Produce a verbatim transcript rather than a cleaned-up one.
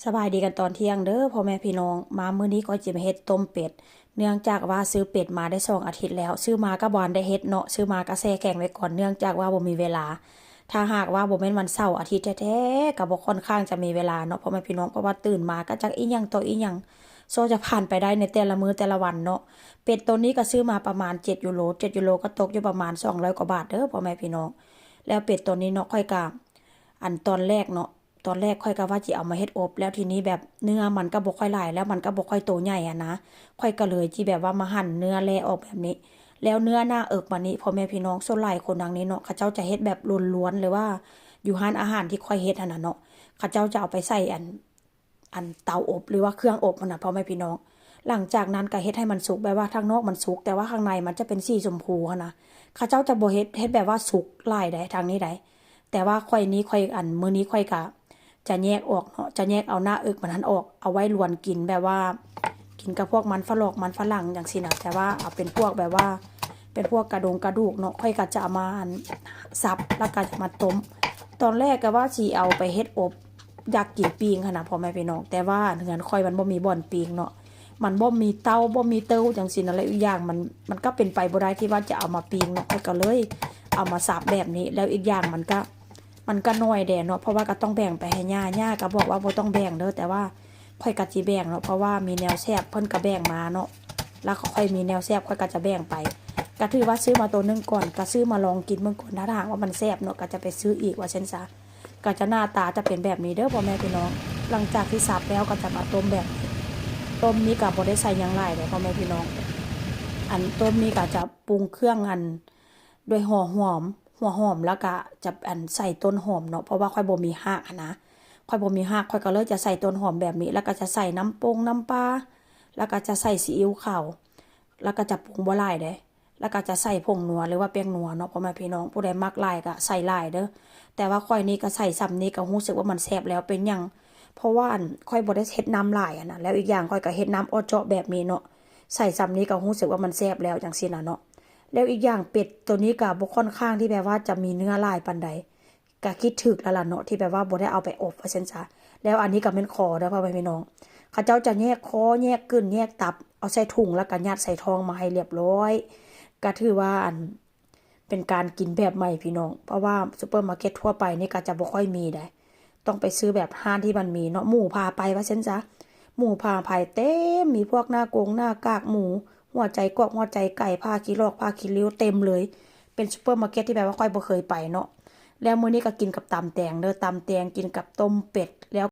สบายดีกันตอนเที่ยงเด้อพ่อแม่พี่น้อง มามื้อนี้ก็จะมาเฮ็ดต้มเป็ด เนื่องจากว่าซื้อเป็ดมาได้สองอาทิตย์แล้ว ซื้อมาก็บ่ทันได้เฮ็ดเนาะ ซื้อมาก็แช่แข็งไว้ก่อน เนื่องจากว่าบ่มีเวลา ถ้าหากว่าบ่แม่นวันเสาร์อาทิตย์แท้ๆ ก็บ่ค่อนข้างจะมีเวลาเนาะพ่อแม่พี่น้อง เพราะว่าตื่นมาก็จักอีหยังต่ออีหยัง โซ่จะผ่านไปได้ในแต่ละมื้อแต่ละวันเนาะ เป็ดตัวนี้ก็ซื้อมาประมาณเจ็ดยูโร เจ็ดยูโรก็ตกอยู่ประมาณสองร้อยกว่าบาทเด้อพ่อแม่พี่น้อง แล้วเป็ดตัวนี้เนาะ ข้อยก็ อันตอนแรกเนาะ ตอนแรกข้อยก็ว่าสิเอามาเฮ็ดอบ แล้วทีนี้แบบเนื้อมันก็บ่ค่อยหลาย แล้วมันก็บ่ค่อยโตใหญ่อะนะ ข้อยก็เลยสิแบบว่ามาหั่นเนื้อแล่ออกแบบนี้ แล้วเนื้อหน้าเอิกบัดนี้ พ่อแม่พี่น้อง ส่วนหลายคนทางนี้เนาะ เขาเจ้าจะเฮ็ดแบบล้วนๆ หรือว่าอยู่ร้านอาหารที่ข้อยเฮ็ดหั่นน่ะเนาะ เขาเจ้าจะเอาไปใส่อัน อันเตาอบหรือว่าเครื่องอบหั่นน่ะ พ่อแม่พี่น้อง หลังจากนั้นก็เฮ็ดให้มันสุก แบบว่าทางนอกมันสุก แต่ว่าข้างในมันจะเป็นสีชมพูหั่นน่ะ เขาเจ้าจะบ่เฮ็ด เฮ็ดแบบว่าสุกหลายใด ทางนี้ใด แต่ว่าข้อยนี้ข้อย อัน มื้อนี้ข้อยก็จะแยกออกเนาะ จะแยกเอาหน้าเอิกมันหั่นออก เอาไว้ลวนกินแบบว่า กินกับพวกมันฝรอกมันฝรั่งจั่งซี้นะ แต่ว่าเอาเป็นพวกแบบว่า เป็นพวกกระดงกระดูกเนาะ ข้อยก็จะเอามาอันสับ แล้วก็จะมาต้ม ตอนแรกก็ว่าสิเอาไปเฮ็ดอบ อยากกินปิ้งหั่นน่ะพ่อแม่พี่น้อง แต่ว่าเฮือนข้อยมันบ่มีบ่อนปิ้งเนาะ มันบ่มีเตา บ่มีเตาจั่งซี้นะ แล้วอีกอย่างมัน มันก็เป็นไปบ่ได้ที่ว่าจะเอามาปิ้งเนาะ ข้อยก็เลยเอามาสับแบบนี้ แล้วอีกอย่างมันก็ มันก็น้อยแด่เนาะ เพราะว่าก็ต้องแบ่งไปให้ย่า ย่าก็บอกว่าบ่ต้องแบ่งเด้อ แต่ว่าข้อยก็สิแบ่งเนาะ เพราะว่ามีแนวแซ่บเพิ่นก็แบ่งมาเนาะ แล้วก็ข้อยมีแนวแซ่บข้อยก็จะแบ่งไป ก็ถือว่าซื้อมาตัวหนึ่งก่อน ก็ซื้อมาลองกินเบิ่งก่อน ถ้าหากว่ามันแซ่บเนาะ ก็จะไปซื้ออีกว่าซั่นซะ ก็จะหน้าตาจะเป็นแบบนี้เด้อพ่อแม่พี่น้อง หลังจากที่สับแล้วก็จะมาต้มแบบนี้ ต้มนี้ก็บ่ได้ใส่หยังหลายเด้อพ่อแม่พี่น้อง อันต้มนี้ก็จะปรุงเครื่องอัน ด้วยหัวหอม หัวหอมแล้วก็จะอันใส่ต้นหอมเนาะ เพราะว่าข้อยบ่มีรากหั้นนะ ข้อยบ่มีราก ข้อยก็เลยจะใส่ต้นหอมแบบนี้ แล้วก็จะใส่น้ำปงน้ำปลา แล้วก็จะใส่ซีอิ๊วขาว แล้วก็จะปรุงบ่หลายเด้ แล้วก็จะใส่ผงนัวหรือว่าแป้งนัวเนาะ พ่อแม่พี่น้อง ผู้ใดมักหลายก็ใส่หลายเด้อ แต่ว่าข้อยนี่ก็ใส่ส่ำนี้ก็รู้สึกว่ามันแซ่บแล้ว เป็นหยัง เพราะว่าอันข้อยบ่ได้เฮ็ดน้ำหลายหั้นนะ แล้วอีกอย่างข้อยก็เฮ็ดน้ำออเจาะแบบนี้เนาะ ใส่ส่ำนี้ก็รู้สึกว่ามันแซ่บแล้วจั่งซี้นะเนาะ แล้วอีกอย่างเป็ดตัวนี้ก็บ่ค่อนข้างที่แบบว่าจะมีเนื้อหลายปานใด ก็คิดถูกแล้วล่ะเนาะ ที่แบบว่าบ่ได้เอาไปอบว่าซั่นซะ แล้วอันนี้ก็แม่นคอเด้อพ่อแม่พี่น้อง เขาเจ้าจะแยกคอ แยกกืน แยกตับ เอาใส่ถุงแล้วก็ยัดใส่ท้องมาให้เรียบร้อย ก็ถือว่าอัน เป็นการกินแบบใหม่พี่น้อง เพราะว่าซูเปอร์มาร์เก็ตทั่วไปนี่ก็จะบ่ค่อยมีได้ ต้องไปซื้อแบบร้านที่มันมีเนาะ หมูพาไปว่าซั่นซะ หมูพาไปเต็ม มีพวกหน้ากงหน้ากากหมู หัวใจกบ หัวใจไก่ ผ้าขี้ลอก ผ้าขี้ริ้ว เต็มเลย เป็นซูเปอร์มาร์เก็ตที่แบบว่าข้อยบ่เคยไปเนาะ แล้วมื้อนี้ก็กินกับตำแตงเด้อ ตำแตงกินกับต้มเป็ด แล้ว